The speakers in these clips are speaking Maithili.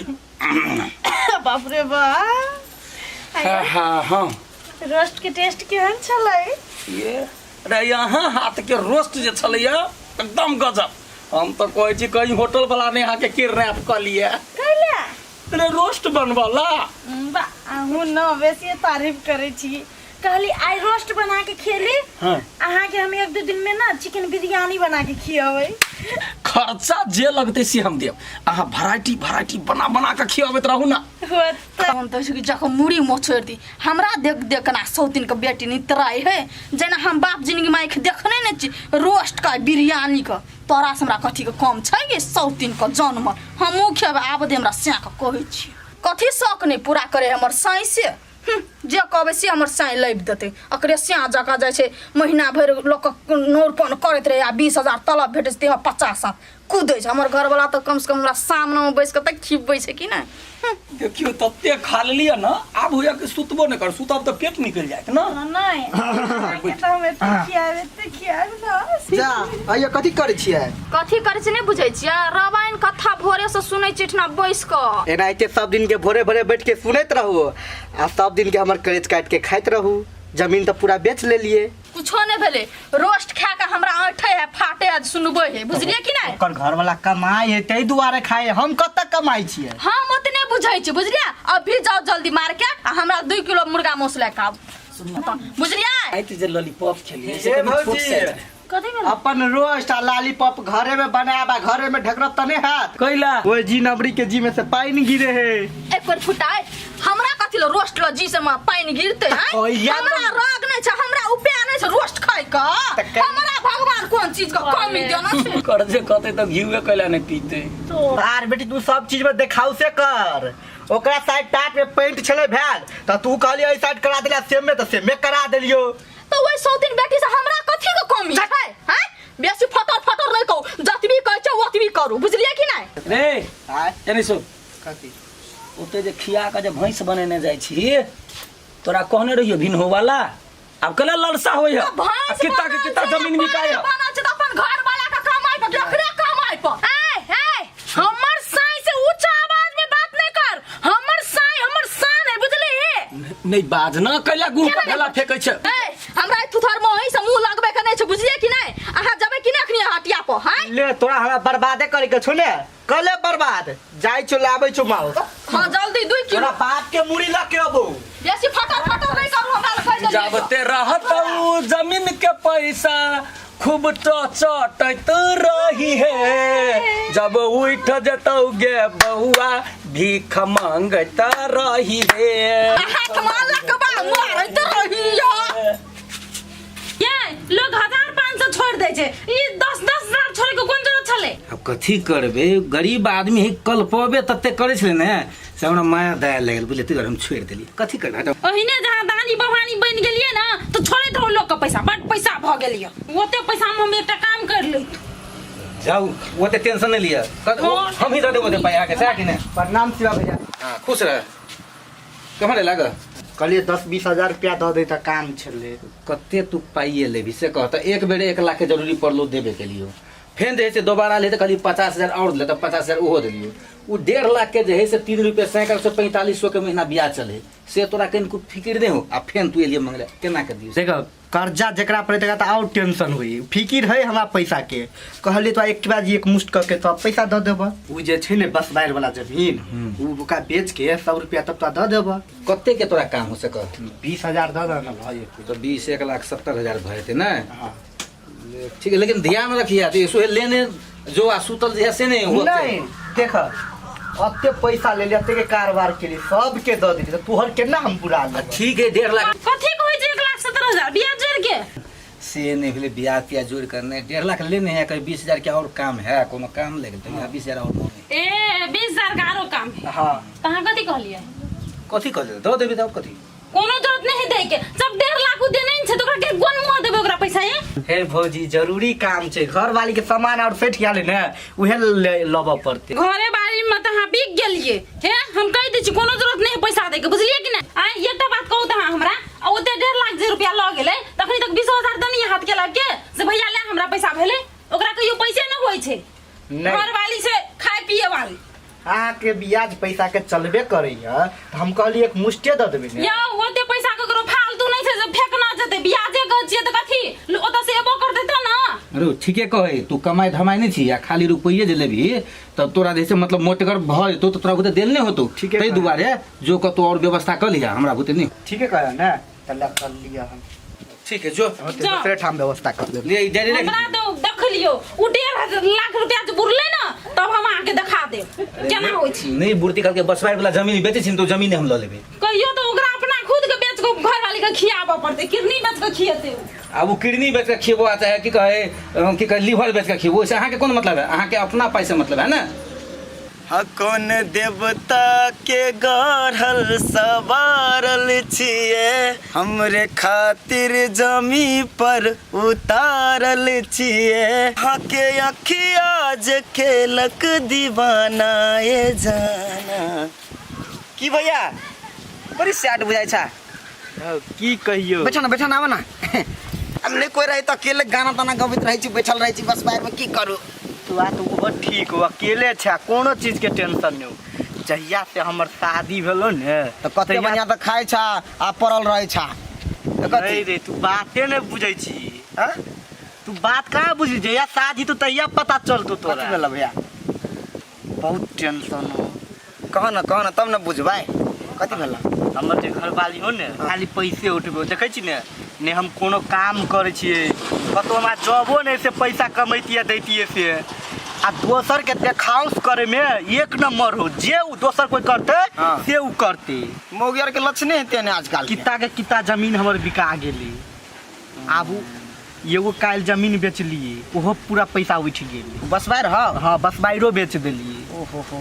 बाप रे बा। हाँ हाँ हाँ। रोस्ट के टेस्ट केहन छलै? ये रे यहाँ हाथ के रोस्ट जे छलैया एकदम गजब। हम तऽ कहै छी कहीं होटल वाला ने अहाँके किडनैप कऽ लिए। कैला? रे रोस्ट बनबला। बा अहूँ न बेसी तारीफ करै छी। कहली आइ रोस्ट बना के खेली। हाँ। अहाँ के हम एक दू दिन में ना चिकन बिरयानी बना के खियाबै। खर्चा जे लगतै से हम देब, अहाँ वैरायटी वैरायटी बना बना के खियाबैत रहू ना। तहन तऽ छै कि जाकऽ मुड़ी मोछोड़ि दी हमरा देख देख केना सौतिन के बेटी नितराइ है, जेना हम बाप जिंदगी में आँखि देखने नहि छी रोस्ट का बिरयानी के। तोरा से हमरा कथी के कम छै गे सौतिन के जन्म? हमहूँ खेबै, आब दे हमरा सैं के कहै छी। कथी शौक नहि पूरा करे हमर साँइ से? जे कहबै से हमर साँइ लाबि देतै। अकरे सैं जकाँ जाइ छै महीना भरि लोकके नौरपन करैत रहै आ 20,000 तलब भेटै छै, ताहिमे 50 सात कूदै छै। हमर घरवला तऽ कमसँ कम हमरा सामनेमे बैस कऽ तऽ खिबै छै कि नहि? देखियौ तते खा लेलियै ने, आब होइया कि सुतबो नहि कर, सुतब तऽ पेट निकलि जायत ने। नहि, अहाँके तऽ हम एते खियाएब, एते खियाएब ना। जा आइयो कथी करै छियै? कथी करै छियै नहि बुझै छियै? रामायण कथा भोरे से सुनै छियै एहिठिना बैस कऽ। एनाहिते सब दिन के भोरे भोरे बैठ के सुनैत रहू आ सब दिन के हमर करेज काटि के खाइत रहू। जमीन तऽ पूरा बेच लेलियै। कुछो नहि भेलै, रोस्ट खा के हमरा ऐंठे है फाटे है सुनबै है, बुझलियै कि नहि? ओकर घरवाला कमाइ है ताहि दुआरे खाइ है, हम कतऽ कमाइ छियै? हम ओतने बुझै छी, बुझलियै? अभी जाउ जल्दी मार्केट आ हमरा 2 किलो मुर्गा मांस लए के आबू, बुझलियै? आइ जे लॉलीपॉप खेलियै से ए कनि छोट भौजी। साइज रहै। कथी भेलै? अपन रोस्ट आ लॉलीपॉप घरे में बनायब आ घरे में ढकरब तने हैत। कैला? ओए जी नबरी के जी में से पानी गिरे है। एक बेर फुटाय हमरा कथी ल रोस्ट ल जी से में पानि गिरते हैं? कहिया तो- हमरा राग नहीं छै, हमरा उपाय नहीं छै रोस्ट खाय के। त कहि- हमरा भगवान कोन चीज के कमी देना छै? कर्जे कहते तऽ घीवे कैला नहि पीते। तो आर बेटी तू सब चीज में देखाउ से कर। ओकरा साइड टाट में पेंट छले भेल त तू कहली एहि साइड करा देला सेम में, त सेम में करा देलियो। तो वही सौतीन बेटी से हमरा कथी के कमी छै? हैं, बेसी फटर फटर नहीं कहू, जतबी कहै छै ओतबी करू, बुझलियै कि नहीं? रे आय। एने सुन। कथी? ओते जे खिया के जे भैंस बनेने जाइ छी, तोरा कहने रहियो भिन हो वाला, आब कला ललसा होय है। तो भैंस कितना के बनल कितना छै, जमीन बिकाय है। बनल छै तऽ अपन घर वाला के कमाई पर देखरे कमाई पर। ए ए हमर साई से ऊंचा आवाज में बात नहीं कर, हमर साई हमर शान है, बुझली? नहीं बाजना कैला गुह पर ढेला फेकै छै। ए हमरा थुथर मोहि से मुंह लगबे के नहीं छै, बुझलियै कि नहीं? अहाँ जबै कि नहीं अखनी हटिया पर? हैं ले तोरा हमरा बर्बादे करे के छौ ने, कले बर्बाद जाय छौ लाबै छौ माउस। हां जल्दी 2 किलो। तोरा बाप के मुड़ी ल के अबो। बेसी फटर फटर नहीं करू, हमरा लग कहि देलियै। जाबते रहत उ जमीन के पैसा खूब चटैत रही है, जब उठ जतौ गे बउआ भीख मांगत रही है। हाथ मारलक बा मारैत रही है। ये लोग 1500 छोड़ दे छै, ई 10-10 हजार छोड़े के कोन जरूरत छले? अब कथी करबे, गरीब आदमी है, कल्पबे तते करे छले ने से हमरा माया दया लगल, बुझलियै? ताहि दुआरे हम छोड़ि देलियै। कथी करबै हटाउ। ओहिने जहाँ दानी बभानी बनि गेलियै ने तऽ छोड़ैत रहू लोकके पैसा, बड पैसा भऽ गेल यऽ, ओते पैसामे हम एकटा काम कर लैतहुँ। जाउ, ओते टेंशन नहि लिअ, हम ही दऽ देब ओते पाइ अहाँके, सएह कि नहि? प्रणाम शिवा भैया। हाँ खुश रह। केम्हर एला ग? कहलियै 10-20 हजार रुपया दऽ दे तऽ काम छलै। कते तू पाइए लेबही से कह तऽ? एक बेर 1 लाख के जरूरी पड़लो देबे के लिए, फेन जे है से दोबारा ले तऽ कहलियै 50,000 आओर ले, तऽ 50,000 ओहो देलियै। ओ 1.5 लाख के जे है से 3 रुपये सैकड़ा से 4500 के महीना ब्याज चले, से तोरा कनिको फिकिर नहि हो, आ फेन तू एलियै मंगले, केना के दियौ? देखो कर्जा जकरा पर तकरा तऽ आओर टेंशन होई, फिकिर है हमरा पैसा के। कहलियै तो एक बार एक मुश्त कऽ के तो पैसा दऽ देबऽ। उ जे छै ने बसबारि वाला जमीन, उ ओकरा बेच के सब रुपया तब तोरा दऽ देबऽ। कते के तोरा काम हो से कह? 20,000 दऽ दऽ ने भऽ जेतै। तऽ 20 1,70,000 भऽ जेतै ने? हाँ। ठीक है, लेकिन ध्यान रखिए तो इसो लेने जो आ सुतल जे है से नहीं होते। नहीं देख अते पैसा ले लिया, अते के कारोबार के लिए सबके दऽ देली, तऽ तोहर केना हम बुरा लेबै? ठीक है 1.5 लाख। कथी के होइ छै 1,70,000 ब्याज जोड़ के? से नहीं भेलै ब्याज त्याज जोड़ कर नहीं, 1.5 लाख लेने है, कहीं 20,000 के और काम है, कोनो काम ले गेल तऽ यहाँ 20,000 और मांगे। ए 20,000 के आरो काम है। हाँ। तऽ अहाँ कथी कहलियै? कथी कहलियै? दऽ देबै तऽ कथी? कोनो जरूरत नहीं है दै के, जब 1.5 लाख उ देने छै त ओकरा के कोन मुंह देबै ओकरा पैसा? ये हे भौजी जरूरी काम छै, घर वाली के सामान और सठि गेलै ने, उहे लेबऽ पड़तै। घरे बाड़ी में त अहाँ बिक गेलियै हे, हम कहि दै छी कोनो जरूरत नहीं है पैसा दै के, बुझलियै कि नहीं? आ एकटा बात कहू त अहाँ हमरा, आ ओते 1.5 लाख जे रुपया लऽ गेलै तखनी तक 20,000 देनी हाथ के लग के से भैया ले हमरा पैसा भेलै, ओकरा कहियो पैसे न होइ छै। नहीं। घर वाली से खाय पिए वाली। अहाँ के ब्याज पैसा के चलबे करैया तऽ हम कहली एक मुष्टे दऽ देबै ने। या ओते पैसा ककरो फालतू नहीं छै जे फेकना जेतै ब्याजे के छियै तऽ कथी ओतऽ से एबो करतै तऽ ना। अरे ठीके कहै तू कमाइ धमाइ नहि छी आ खाली रुपैये जे लेबही तब तोरा जे छै मतलब मोटगर भऽ जेतौ तऽ तोरा बुते देल नहि होतौ। ठीके ताहि कहै। दुआरे जो कतौ और व्यवस्था कऽ लिहा हमरा बुते नहि। ठीके कहै ने तऽ लऽ कर लिअ हम। ठीक है जो। हम तऽ जा। दोसरे ठाम व्यवस्था कर देब। ले ई डायरी राखि हमरा दियौ। तो देख लियौ उ 1.5 लाख रुपया जे बुरलै ना तब हम अहाँके देखा देब केना होइ छै। नहि बुरती कहलकै बसवाइ वाला जमीन बेचै छी ने तऽ ओ जमीने हम लऽ लेबै। कहियो तऽ ओकरा अपना खुद के बेच के घरवाली के खियाबऽ पड़तै किडनी बेच के खियेतै उ। आब ओ किडनी बेच के खियबो आ चाहे की कहै की कहै लीवर बेच के खियबो ओहिसँ अहाँके कोन मतलब है अहाँके अपना पाइसँ मतलब है ने। हाँ कौन देवता के गढ़ल सवारल छिए हमरे खातिर जमी पर उतारल छिए हाँ के अखिया जे खेलक दीवाना ए जाना। की भैया बड़ी सैड बुझाइ छा। की कहियो बैठो ना बैठो ना आबो ना। अब नहीं कोई रही तो अकेले गाना ताना गबैत रहै छी बैठल रहै छी बस बाहर में की करू। तू आ तो ओहो ठीक हो अकेले छा कोनो चीज के टेंशन नहीं हो। जहिया से हमर शादी भेलो ने तो कते बढ़िया तो खाइ छा आ पड़ल रहै छा। तो कथी? नहीं रे तू बाते नहीं बुझै छी। हाँ? तू बात कहाँ बुझी जहिया शादी तो तहिया पता चलतो तोरा। कथी भेलो भैया? बहुत टेंशन हो। कह ना कह ना तब ना बुझबै कथी भेलो? हमर जे घरवाली हो ने खाली पैसे उठबे देखै छी ने ने हम कोनो काम करै छियै कतौ हमरा जॉबो नहि से पैसा कमैतियै दैतियै से आ दोसर के देखाउस करे में एक नंबर हो जे उ दोसर कोई करते हाँ। से उ करते। मौगी आर के लक्षणे हेतै ने आजकल के। कित्ता के कित्ता जमीन हमर बिका गेलै। आबू एगो काल्हि जमीन बेचलियै ओहो पूरा पैसा उठि गेलै। बसबारि हौ? हाँ बसबाइरो बेच देलियै। ओहो हो।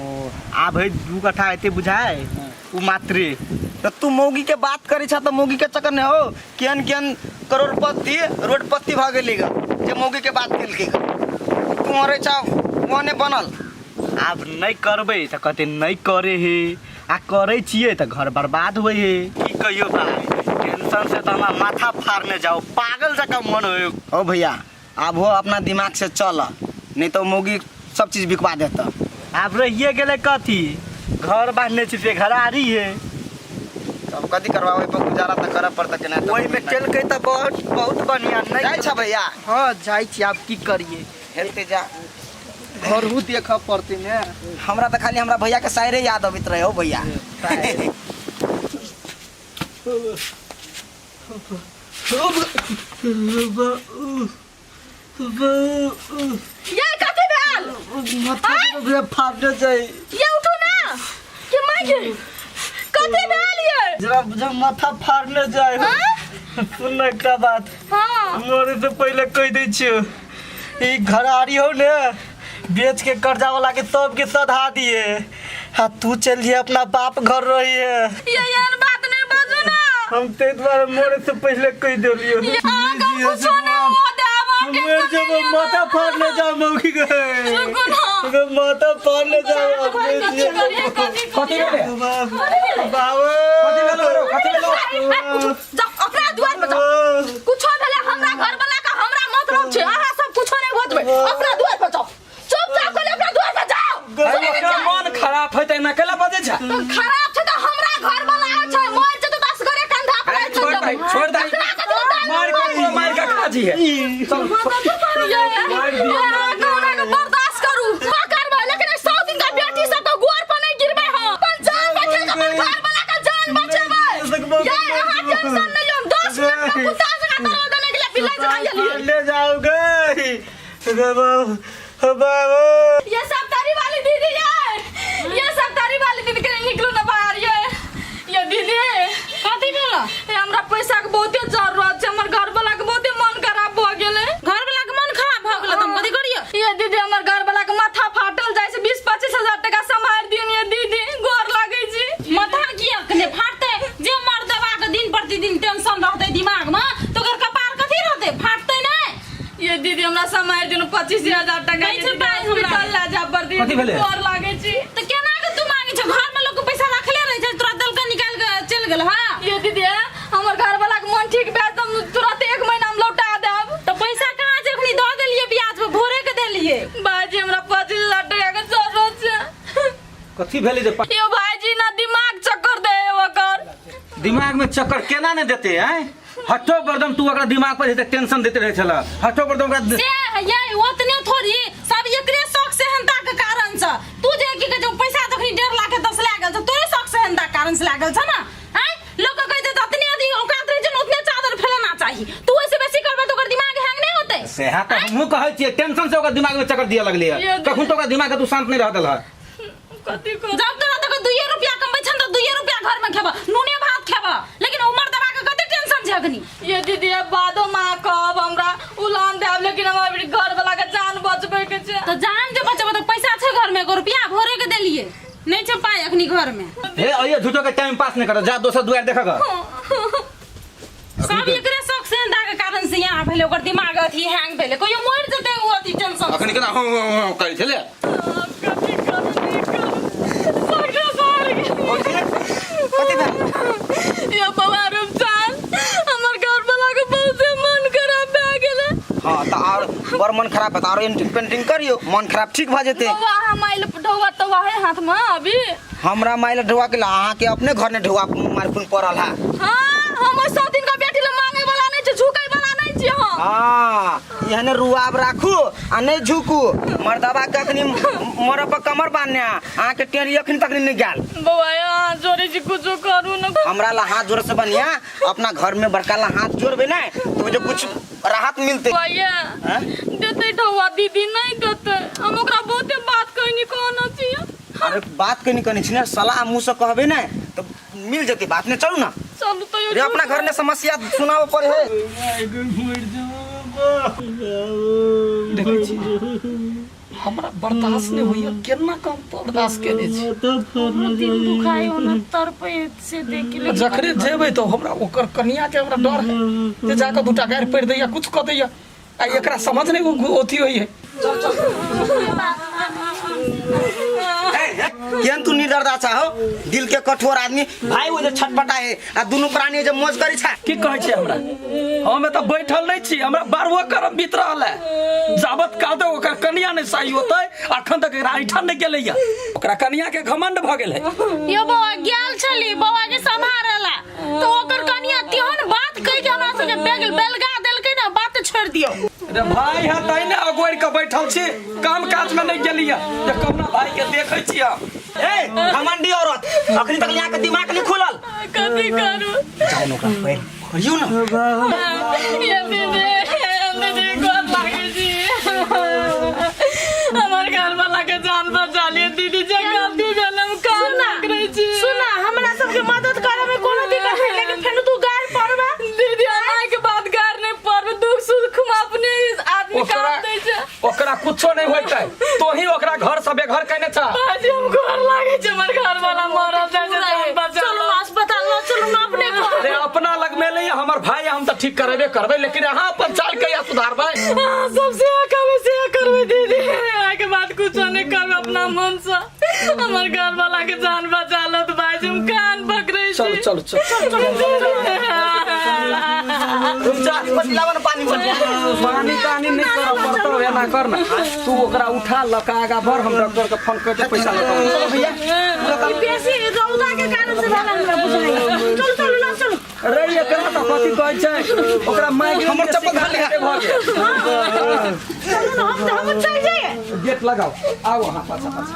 आब है 2 कट्ठा हेतै बुझाइ उ मात्रे। तऽ तू मौगी के बात करै छह तऽ मौगी के चक्कर नहि हो केहन केहन करोड़पति रोडपति भऽ गेलै ग जे मौगी के बात केलकै ग तू मरै छह ओहने बनल। आब नहि करबै तऽ कहतै नहि करे हे आ करै छियै तऽ घर बर्बाद होइ हे। की कहियो भाई टेंशन से तऽ हमरा माथा फाड़ने जाओ पागल जकाँ मन होय। हो भैया आब हो अपना दिमाग से चल नहीं तो मौगी सब चीज बिकवा देता। आब रहिए गेलै कथी घर बांधने छी से घरारी है। तब कथी करबा ओहि पर गुजारा तऽ करऽ पड़तै केना तऽ। ओहिमे केलकै तऽ बहुत बहुत बढ़िया। नहीं जाइ छ भैया? हाँ जाइ छी आब की करिए हेलते जा घरहु देखऽ पड़तै ने। हमरा तऽ खाली हमरा भैया के शायरे याद अबैत रहे हो भैया। ये कथी भेल? माथा फाटने छै। ये उठू ना के माय के कथी भेल ये? जरा जब माथा फाड़ने जाय। हाँ? सुन ना एकटा बात। हाँ। मरे से पहले कह दै छियो ई घरारी हो ने बेच के कर्जा वाला के सबके सधा दिए आ तू चल जिए अपना बाप घर रही है। ये यार बात नहीं बाजू ना। हम ते दुआरे मरे से पहले कह देलियो। ये अहाँ के कुछो नहीं हो देब, अहाँ मर टेंशन जब नहीं लिअ। माथा फाड़ने जाओ मौगी के। रुकू ना। माथा फाड़ने जाओ। कथी करिए, कथी कथी भेलै? बाबू कथी भेलो रो कथी भेलो? जाओ अपना दुआर पर जाओ। कुछो भेलै हमरा घर वाला का हमरा मतलब छै अहाँ सब कुछो नहीं बजबै अपना दुआर पर जाओ चुपचाप कहले अपना दुआर पर जाओ। ओकर मन खराब होतै ना केला बजै छै? तो खराब छै तऽ हमरा घर वाला आबै छै मर जेतै तऽ असगरे कंधा पर अरे छोड़ दही छोड़ दही मार के पूरा मार के खा जी है। चल बर्दाश्त करू का करबै लेकिन 100 दिन का बेटी सब के गोर पर नहीं गिरबै हम अपन जान बचेबै अपन घर वाला के जान बचेबै। ये अहाँ टेंशन नहीं लियौ 10 मिनट में कुत्ता जकाँ तरह देने के लिए बिल्ला जकाँ गेलियै। ले जाओगे बाबू बाबू। ये सब तारी वाली दीदी ये सब तारी वाली दीदी के निकलू ना बाहर ये दीदी कथी भेलो? ये हमरा पैसा के बहुते जरूरत छै हमर घर वाला के बहुते मन खराब भ गेलै। घर वाला के मन खराब भ गेलै त हम कथी करियो? ये दीदी हमर घर वाला के माथा फाटल जाइ छै 20-25 हजार टका सम्हारि दियौ ये दीदी गोर लागै छी। माथा किया ने फाटतै जे मर्दबा के दिन प्रतिदिन टेंशन रहतै दिमाग में तो ओकर कपार कथी रहतै फाटतै नै? ये दीदी हमरा सम्हारि दियौ 25,000 टका नहि छै पाइ हमरा। हॉस्पिटल लए जाय पड़तै कथी भेलै? गोर लागै छी। तऽ केना के तू मांगै छ घर में लोग के पैसा रखले रहै छै तोरा देलका निकाल के चलि गेल हां? ये दीदी हमर घर वाला के मन ठीक भए तऽ हम तुरंत 1 महीना में लौटा देब। तऽ पैसा कहाँ छै अखनी दऽ देलियै ब्याज पर भोरे के देलियै। बाजी हमरा 25,000 टका के जरूरत छै। कथी कथी भेलै जे यो भाईजी ना दिमाग चक्कर दे ओकर। दिमाग में चक्कर केना ने देते हैं? हटो बरदम तू ओकरा दिमाग पर हेते टेंशन देते रहे छला, हटो बरदम ओकरा से ये ओतने थोड़ी सब एकरे शौक सेहनता के कारण से। तू जे की कहै छै पैसा जखनी 1.5 लाख के 10 लागल छ, तोरे शौक सेहनता के कारण से लागल छ ना। आय लोग के कहै छै जतने अथी औकात रहे छै ने उतने चादर फैलाना चाही, तू ओइसे बेसी करबे त ओकर दिमाग हैंग नहीं होते। सेहा त हमहूँ कहै छियै, टेंशन से ओकरा दिमाग में चक्कर दिया लगलै ये कखन तो ओकरा दिमाग के तू शांत नहीं रह देलह। कथी कर जब तोरा तक 2 रुपया कमबै छन त 2 रुपया घर में खेबह, नूने भात खेबह, लेकिन उमर दबा के कते टेंशन छै अखनी। ये दीदी अब बादो माँ कहब हमरा उलान देब, लेकिन हमरा अभी घर वाला के जान बचबे के छै। त जान जे बचबे त पैसा छै घर में, एगो रुपया भोरे के देलिए नहीं छै पाई अखनी घर में। हे अइये झूठो के टाइम पास नहीं कर, जा दोसर दुआर देख ग। सब एकरे शौक सेहनता के कारण से यहाँ भेलै, ओकर दिमाग अथी हैंग भेलै, कहियो मरि जेतै ओ अथी टेंशन से। अखनी केना हँ हँ हँ करै छलै। कथी करू नहीं करू सगरे सार गेलियै। कथी भेल? यो बाबा रूपचान हमर घर वाला के बहुते मन खराब भए गेलै। हाँ तऽ आर बड़ मन खराब है तऽ आरो एंटिंग पेंटिंग करियो, मन खराब ठीक भऽ जेतै। बौआ हम आइल ढौआ तौआ है हाथ में अभी? हमरा माइल ढौआ के अहाँ के अपने घर ने ढौआ मारखुन पड़ल है। हाँ हम 100 दिन का बेटी ले मांगे वाला नहीं छी, झुकै वाला नहीं छी हम। हाँ एहने रुआब राखू आ नहीं झुकू, मर्दबा के अखनी मर पर कमर बान्हे, अहाँ के टेरी अखनी तक नहीं गेल। बौआ यहाँ जोड़े छी कुछो करू न। हमरा ला हाथ जोड़े से बढ़िया अपना घर में बड़का ला हाथ जोड़बे ना तो जो कुछ राहत मिलते। बौआ देते ढौआ दीदी नहीं देते, हम ओकरा बहुते बात कहनी कहना चाहिए। अरे बात कहनी कहनी छी ना, सलाह मुँह से कहबे ना तो मिल जेते बात ने। चलू ना चलू तो रे अपना घर में समस्या सुनावे पड़े है। देखै छी हमरा बर्दाश्त नहीं होइया, केना कम बर्दाश्त केने छी। दिल दुखाय ओना तड़पे से देख के। जखने जेबै तऽ हमरा ओकर कनिया के हमरा डर है जे जाकऽ दूटा गारि पढ़ि दैया, कुछ कऽ दैया, आ एकरा समझ नहीं अथी होइए। केहन तू निर्दरदा चाहो, दिल के कठोर आदमी भाई, वो जे छटपटा है आ दुनू प्राणी जे मौज करी छा। की कहै छै हमरा, हम एतऽ बैठल नहीं छी, हमरा बारहो करम बीत रहल है। जाबत काल तक ओकर कनिया नहीं सही होतै, अखन तक एकरा ऐठन नहीं गेलैया, ओकरा कनिया के घमंड भऽ गेल है। यो बौआ गेल छली बौआ के सम्हारेला तो ओकर कनिया तेहन बात कहि के हमरा सबके बेग बेलगा देलकै ना, बात छोड़ दियो। रे भाई है तै ने अगोरि के बैठल छी, काम काज में नहीं गेलिया जे कहुना भाई के देखै छी हम। ए घमंडी औरत, अखनी तक यहाँ के दिमाग नहीं खुलल। कथी करू? जाओ न ओकरा पैर पकड़ियो ना। ये दीदी दीदी गोर लागे छी, हमर घर वाला के जान बचा लिए दीदी, जे गलती भेल हम कान पकड़ै छी। सुना हमरा सबके मदद करे में कोनो दिक्कत नहीं, लेकिन फेर तू गाय पड़बा दीदी। हमरा के बात गार नहीं पड़बे, दुख सुख हम अपने आदमी ओकरा काम दै छै। ओकरा कुछो नहीं होइतै, तोही ओकरा घर से बेघर केने छा। भाजी हम घर लागे छै, हमर घर वाला मरल जाइ छै, जान बचा चलू अस्पताल ल चलू ना अपने घर। रे अपना लग में नहीं हमर भाई, हम तऽ ठीक करेबे करबै, लेकिन अहाँ अपन चाल कहिया सुधारबै? हाँ, सब सेवा करबै, सेवा करबै दीदी, आके बाद कुछो नहीं करबै अपना मन से, हमर घर वाला के जान बचा लो तो भाई हम कान पकड़ै छी। चलू चलू चलू तुम जा लावा न पानी बन। पानी तानी नहीं करऽ पड़तौ, एना कर ना तू ओकरा उठा लऽ के आगा बढ़, हम डॉक्टर के फोन कर के पैसा लऽ के भैया ई बेसी रौदा के कारण से भेल हमरा बुझाइया। चलू चलू ल चलू। रे एकरा तऽ कथी कहै छै, ओकरा माइक हमर चप्पल धर लिहा। भऽ गेल। चलू ना हम तऽ हम चल जाइए। गेट लगाओ, आओ अहाँ पाछा पाछा।